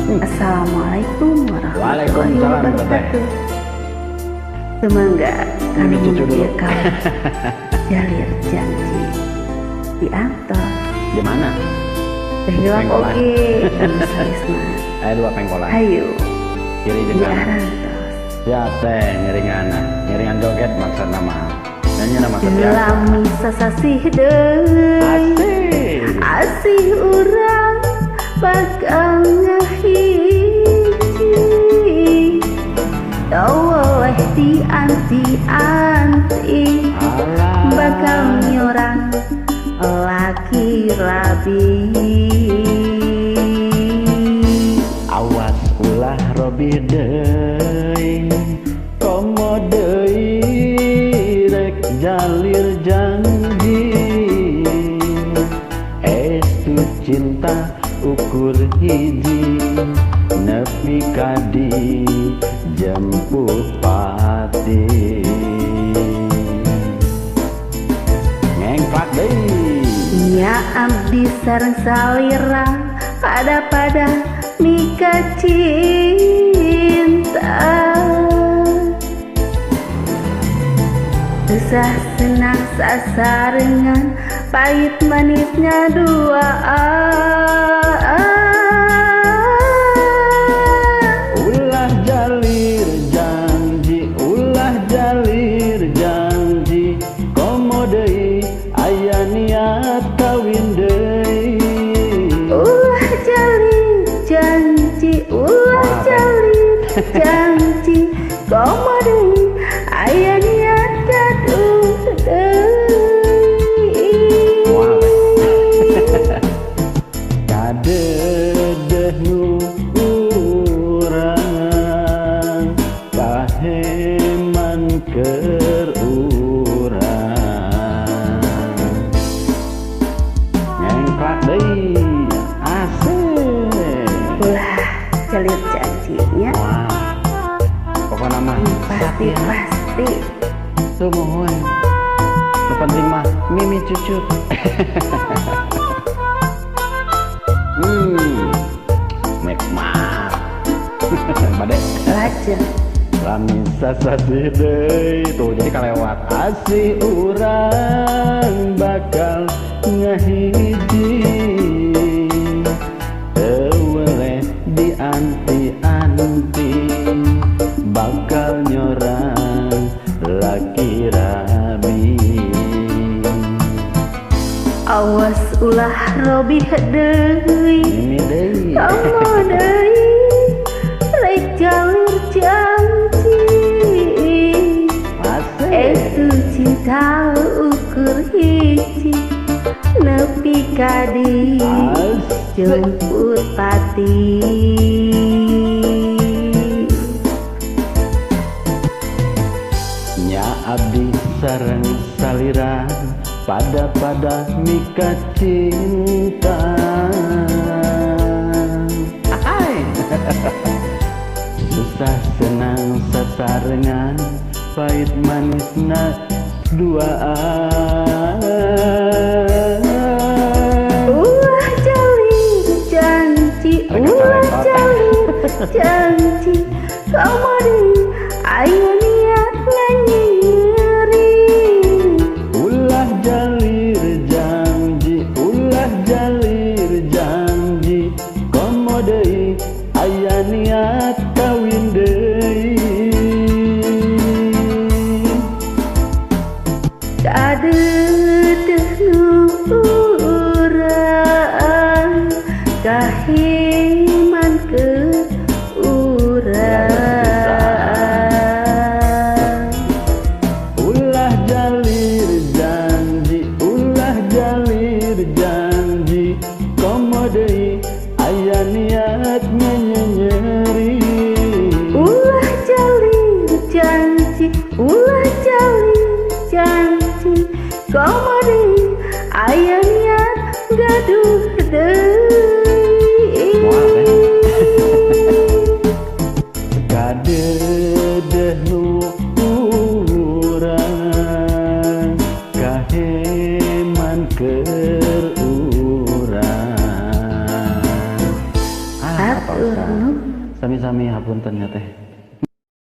Assalamualaikum warahmatullahi Waalaikumsalam, wabarakatuh. Semoga Mimi kami cucu dulu. kawin jalir janji diantos. Di mana? Hilap Pengkolan. oge anu sarisma. Aya dua pengkolan. Hayu Kiri jeung kanan. diarantos. Siap teh ngiringan, ngiringan joget maksudna mah. Nyanyi nama biasa. Lami sasasih deui. Asik. Asih urang bakal ngahiji. Teu dianti-anti Alah. bakal nyorang laki rabi. Awas ulah robih deui, komo deui rek jalir janji. Estu cinta ukur hiji, nepi ka di jemput pati. Ngengklak deui. Nya abdi sareng salira pada-pada mika cinta. Susah senang sasarengan, pahit manisnya dua. Ulah jalir janji, ulah jalir janji, komo deui aya niat kawin deui. Ulah jalir janji, ulah Wah, teh. jalir janji, komo deui aya niat gaduh deui. Moal teh. Kadedeh nu urang kaheman keur urang. Ngengklak deui, asik. Ulah jalir janjinya. Wah, pokokna mah Pasti siap ya. Pasti. Sumuhun. Nu penting mah mimi cucut. Nikmat. Bade. Lajeng. Lami sasasih deui tuh jadi kalewat asih urang bakal ngahiji, teu weleh dianti-anti bakal nyorang laki rabi. Awas ulah robih deui. Mimi deui. Komo deui rek jalir janji. Asik. Estu cinta ukur hiji, nepi ka di Asik. jemput pati. Nya abdi sareng salira pada-pada mika cinta. Ahai. Susah senang sasarengan, pahit manisna duaan. Ulah jalir janji, Rek ulah kaletot. Jalir janji, komo deui aya niat nganyeri. Ulah jalir janji, ulah jalir janji, komo deui aya niat kawin deui. Kadedeh nu urang kaheman ke urang. Ulah jalir janji, ulah jalir janji, komo deui aya niat ngenyenyeri. Ulah jalir janji, ulah jalir janji, komo deui aya niat gaduh deui. Moal teh. Kadedeh nu urang kaheman keur urang. Ah, apa Salsa. Hatur nuhun. Sami-sami, hapunten ya, Teh.